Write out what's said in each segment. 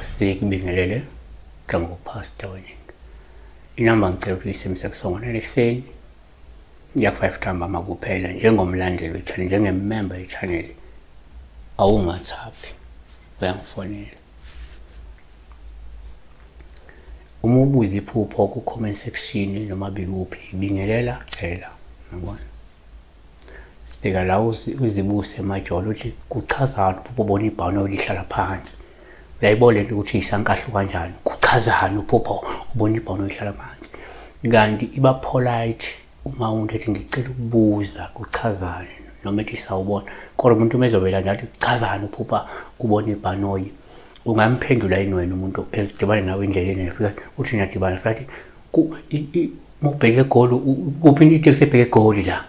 Sikubingelele gama kuPastor Weningi. Inamba ngicela ukuthi uyisebenzise kusongona ekuseni ngiyaku-five ntambama kuphela njengomlandeli we-channel, njengemember ye-channel, awungathaphi uyangifonela. Uma ubuza iphupho ku-comment section noma bikuphi, bingelela, cela, yabona. Sibheka la uzibuse emajolo uthi kuchazani uphupho ubona ibhanoyi lihlala phansi. Uyayibona lento ukuthi iyisankahlu kanjani? Kuchazani uphupho ubona ibhanoyi lihlala phansi? Kanti iba polite uma umuntu ethi ngicela ukubuza kuchazani noma ethi sawubona. Kodwa umuntu uma ezovela nje athi kuchazani uphupha ubona ibhanoyi, ungamphendula yini wena umuntu edibane nawe endleleni efika uthi niyadibana fika athi mubheke egoli kuphi itekisi ebheke egoli la,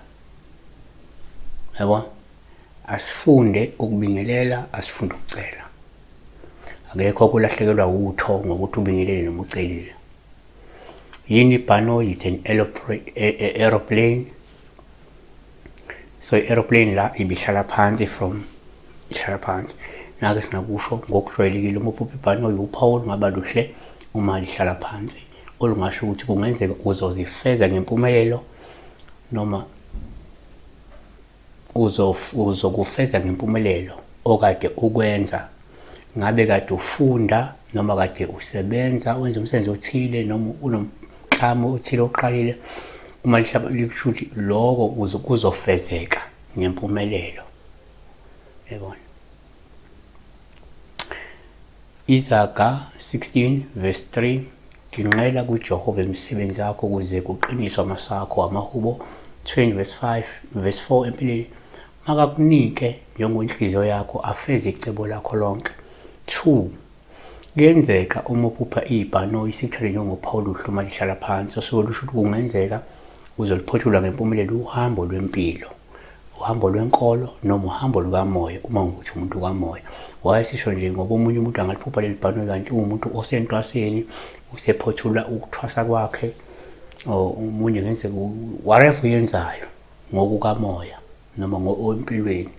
yabo. Asifunde ukubingelela, asifunde ukucela. Akekho okulahlekelwa utho ngokuthi ubingelele noma ucelile. Yini ibhanoyi? It's an aeroplane. So i-aeroplane la ibihlala phansi, from ihlala phansi. Nake singakusho ngokujwayelekile, uma uphupha ibhanoyi uphawu olungaba luhle uma lihlala phansi, olungasho ukuthi kungenzeka uzozifeza ngempumelelo noma uzokufeza ngempumelelo okade ukwenza. Ngabe kade ufunda noma kade usebenza wenza umsebenzi othile noma unomklamo othile oqalile, uma lihlaba likusho ukuthi lokho kuzofezeka ngempumelelo, yabona. Izaga 16 verse 3, ginqela kuJehova imisebenzi yakho ukuze kuqiniswe amasakho. Amahubo 20 verse 5 verse 4, empilweni makakunike njengenhliziyo yakho, afeze icebo lakho lonke. 2, kuyenzeka uma uphupha ibhanoyi sithele njengophawu oluhle uma lihlala phansi, osuke lusho ukuthi kungenzeka uzoliphothula ngempumelelo uhambo lwempilo, uhambo lwenkolo noma uhambo lukamoya, uma ngukuthi umuntu kamoya. Wayesisho nje ngoba omunye umuntu angaliphupha leli bhanoyi kanti uwumuntu osentwaseni, usephothula ukuthwasa kwakhe, or omunye ngenzeka whatever uyenzayo ngokukamoya noma empilweni,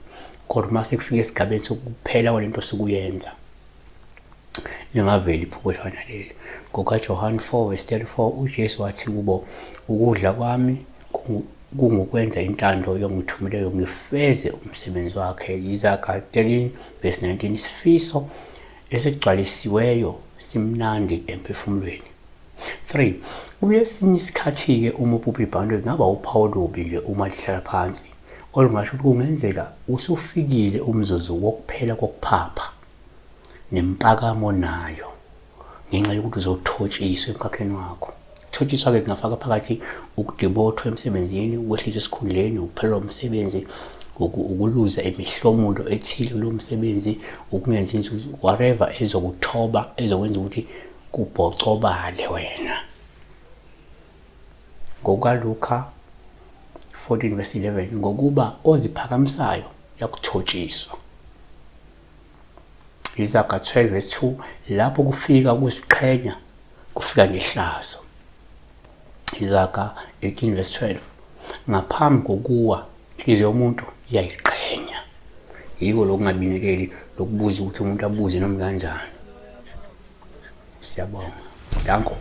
kodwa uma sekufika esigabeni sokuphela kwalento osukuyenza lingaveli iphupho elifana naleli. NgokaJohane 4 verse 34, uJesu wathi kubo, ukudla kwami kungukwenza intando yongithumileyo ngifeze umsebenzi wakhe. Izaga 13 verse 19, isifiso esigcwalisiweyo simnandi emphefumulweni. 3, kuyesinye isikhathi-ke uma uphupha ibhanoyi kungaba uphawu olubi nje uma lihlala phansi, olungasho ukuthi kungenzeka usufikile umzuzu wokuphela kokuphapha nempakamo nayo, ngenxa yokuthi uzothotshiswa emkhakheni wakho. Ukuthotshiswa-ke kungafaka phakathi ukudibothwa emsebenzini, ukwehliswa esikhundleni, ukuphelelwa umsebenzi, ukuluza imihlomulo ethile kulowo msebenzi, ukungenzi inzuzo, whatever ezokuthoba, ezokwenza ukuthi kubhocobale wena. NgokukaLuka 14 verse 11, ngokuba oziphakamisayo yakuthotshiswa. Izaga 12 verse 2, lapho kufika ukuziqhenya kufika nehlazo. Izaga 18 verse 12, ngaphambi kokuwa inhliziyo yomuntu iyayiqhenya. Yiko lokungabingeleli, lokubuza ukuthi umuntu abuze noma kanjani. Siyabonga, danko.